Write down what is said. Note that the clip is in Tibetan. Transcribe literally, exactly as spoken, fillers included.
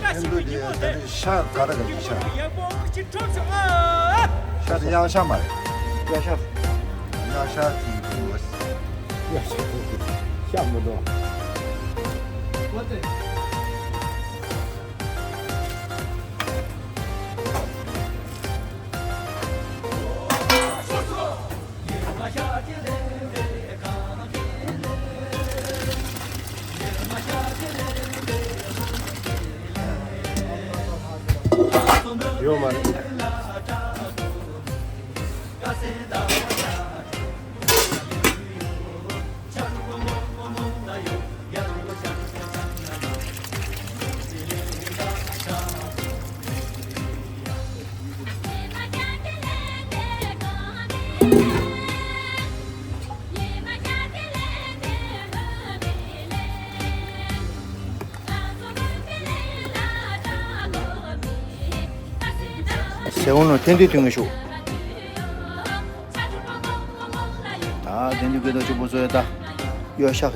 ཐེམ་ཐུག་དེ་ད་ནི་ཤ་ག་རེ་ག་ཅིག་ཤ། ཤ་དེ་གཡག་ཤ་མ་རེད། གཡག་ཤ། གཡག་ཤ་དེ་དུ། གཡག་ཤ་དེ་ཤ་མི་འདུག་ཡོད་མ་རེད། ཟེར་འོང་ནོ་ཐེན་ཐུན་ཐུན་ངེ་ཤུ། ད་ཐེན་ཐུན་གི་དོ་ཆུ་བུ་ཚོ་ཡ་ད། གཡོ་ཤག་